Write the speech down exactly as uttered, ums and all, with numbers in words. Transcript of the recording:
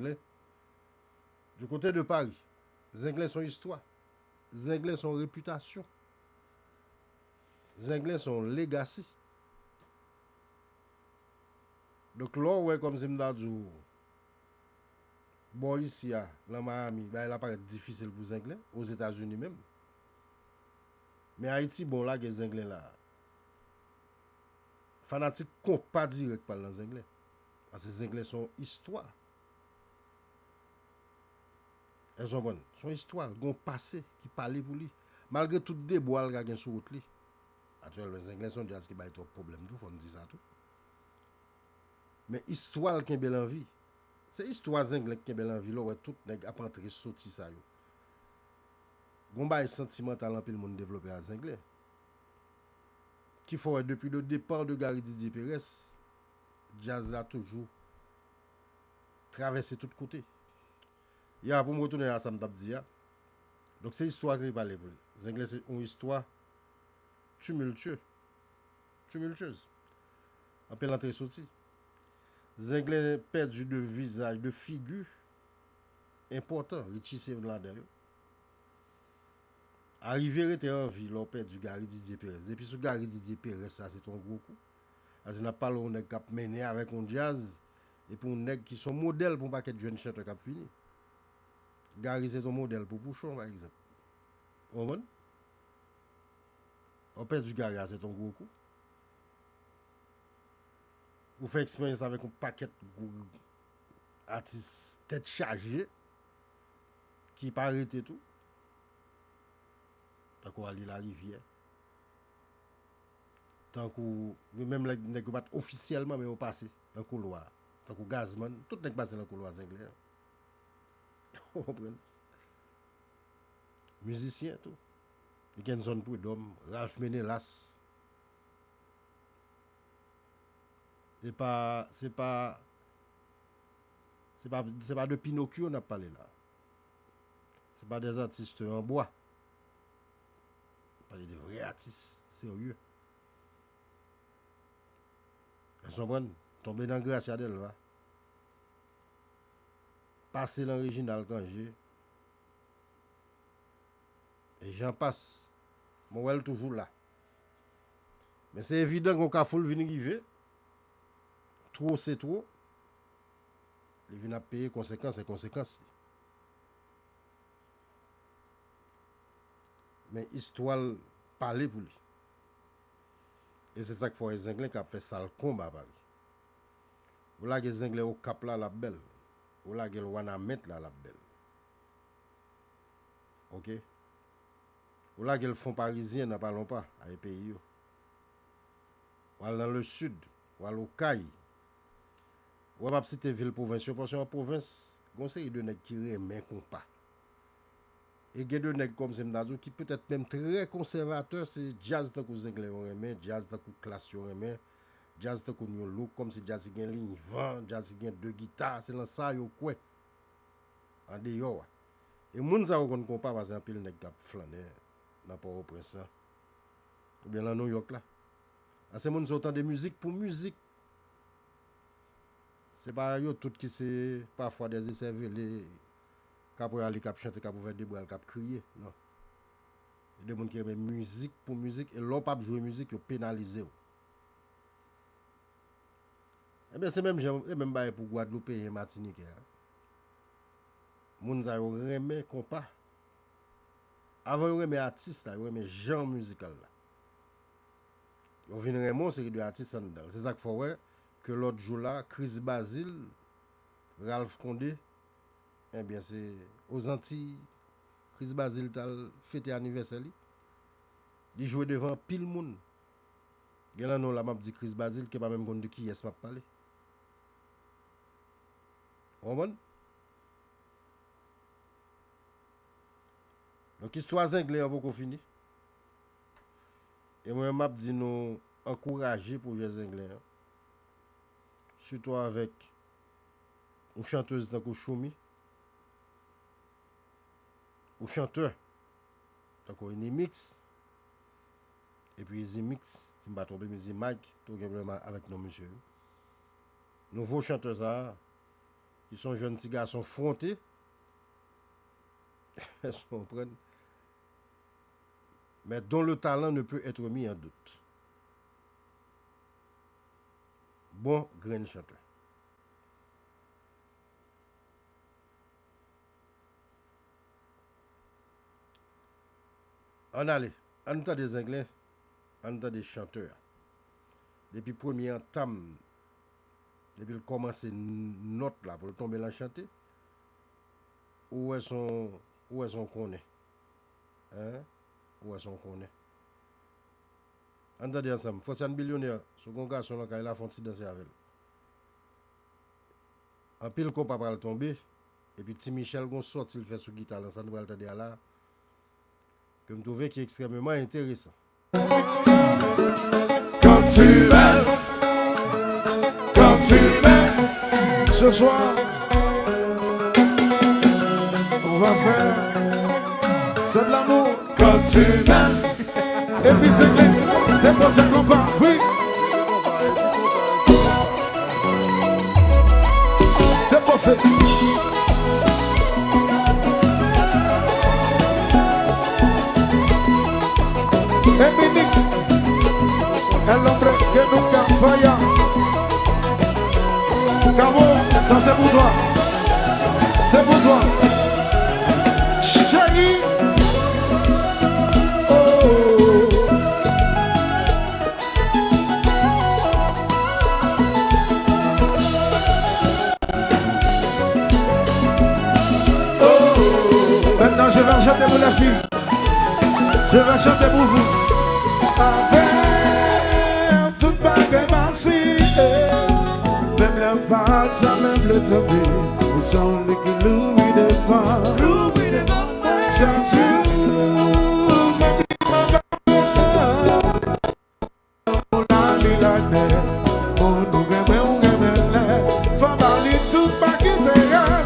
Zenglen. Du côté de Paris, Zenglen se yon istwa. Zenglen se yon repitasyon. Zenglen se yon legasi. Donk, lè w wè kòmsi m ta di w, bò isi a, nan Miami, bagay la parèt difisil pou Zenglen, Ozetazini menm. Men Ayiti, bon, lage Zenglen la. Fanatik konpa dirèk pral nan Zenglen. Paske Zenglen se yon istwa. Èske w konprann? Se yon istwa, l gen yon pase ki pale pou li. Malgre tout debwa l ka gen sou wout li. Aktyèlman, Zenglen se yon djaz ki bay twòp pwoblèm tou, fò n di sa tou. Men istwa l kenbe l an vi. Se istwa Zenglen ki kenbe l an vi, lè w wè tout nèg ap antre soti sa yo. Gon bagay santimantal anpil moun devlope a Zenglen. Ki fè w wè depi le départ de Gary Didier Perez, djaz la toujou travèse tout kote. Ya, pou m retounen a sa m t ap di a. Donk, se istwa ki pale pou li. Zenglen se yon istwa tumultueux. Tumultueuse. Anpil antre soti. Zenglen pèdi de vizaj, de figi enpòtan. Richie se youn ladan yo. Arive rete an vi lè w pèdi Gary Didier Perez. Depi sou Gary Didier Perez, sa se t yon gwo kou. Paske n ap pale yon nèg k ap mennen avèk yon djaz, epi yon nèg ki se yon modèl pou yon pakèt jèn chantè k ap vini. Gary se t yon modèl pou Pouchon, pa egzanp. Ou konprann? Ou pèdi Gary a, se t yon gwo kou. Ou fè eksperyans avèk yon pakèt gwo atis tèt chaje ki pa rete tou. Tankou Ali Larivière. Tankou, menm lè nèg yo pa t ofisyèlman, men yo pase nan koulwa. Tankou Gazman, tout nèg pase nan koulwa Zenglen an. Ou konprann? Mizisyen tou. Nickenson Prud'homme, Ralph Ménélas. Se pa, se pa, se pa, se pa de Pinocchio n ap pale la. Se pa des artistes en bois. N ap pale de vrè atis serye. Èske w konprann? Tonbe nan Gracia Delva. Pase nan Reginald Cangé. E j'en passe. Mwen wè l toujou la. Men se evidan gon kafou l vin rive. Two se two. Li vin ap peye konsekans e konsekans li. Men istwa l pale pou li. E se sa k fè w wè Zenglen k ap fè sal konba Paris. Ou lage Zenglen Okap la, l ap bèl. Ou lage l Wanament la, l ap bèl. Oke? Ou lage l Fon Parizyen nan Palonpa, ay peyi yo. Ou al nan le sid, ou al Okay. Ou wè m ap site vil pwovens yo, paske an pwovens, gon seri de nèg ki renmen konpa. E gen de nèg kòmsi m ta di w ki petèt menm trè konsèvatè, se djaz tankou Zenglen yo renmen, djaz tankou Klass yo renmen, djaz tankou New Look, kòmsi djaz ki gen liy van, djaz ki gen de gita, se nan sa yo kwè. Andeyò a. E moun sa yo konn konpa paske anpil nèg k ap flannen nan Pòtoprens lan. Oubyen nan Nouyòk la. Paske moun sa yo tande mizik pou mizik. Se pa yo tout ki se pafwa dèzesèvele, kapwè ale k ap chante, k ap ouvè de bra l, k ap kriye. Non. E de moun ki renmen mizik pou mizik, e lè w p ap jwe mizik, yo penalize w. Ebyen, se menm jan, e menm bagay pou Gwadloupeyen, Matinikè a. Moun sa yo renmen konpa. Avan yo renmen atis la, yo renmen jan mizikal la. Yo vin renmen yon seri de atis anndan l. Se sa k fè w wè ke lòt jou la, Chris Bazile, Ralph Condé, ebyen, se Ozantiy, Chris Bazile t al fete anivèsè li. Li jwe devan anpil moun. Gen nan nou la m ap di Chris Bazile, ke pa menm konn de kiyès m ap pale. Ou konprann? Donk, istwa Zenglen an poko fini. E mwen, m ap di nou ankouraje pwojè Zenglen an. Sitou avèk yon chantèz tankou Choumi. Yon chantè tankou Enimix. Epi Easy Mix, si m pa twonpe m, Easy Mike, tou gen pwoblèm avèk non misye yo. Nouvo chantè sa a, ki se yon jèn ti gason fwonte. Èske w konprann? Mais dont le talent ne peut être mis en doute. Bon grenn chantè. Ann ale, ann tande Zenglen, ann tande chantè a. Depi premye antam, depi l kòmanse n- nòt la pou l tonbe nan chante, ou wè se yon, ou wè se yon konnen. Hein? Ou wè se yon konnen. Ann tande ansanm. Fòsyàn Bilyonè, si w gen yon gason nan kay la, fè yon ti danse avè l. Anpil konpa pral tonbe, epi Ti Michèl gon sòti l fè sou gita lan, sa nou pral tande a la, ke m twouve ki ekstrèmeman enteresan. Quand tu m'aimes, quand tu m'aimes, ce soir, on va faire, c'est de l'amour. Quand tu m'aimes. Epi se kle, depoze konpa, wi. Depoze. Epi Nix, el hombre que nunca falla. Gabo, sa se pou twa. Se pou twa. Cheri. Oh. Maintenant, je vais chanter pour les filles. Je vais chanter pour vous. Avè tout bagay masi, menm lè m pa t janm tande, ou se yon li ki louvri devan. Louvri devan mwen. Chak jou, menm lè m pa t pou la li la nè, moun ou renmen, ou renmen lè. Fò ba li tout, pa kite rès.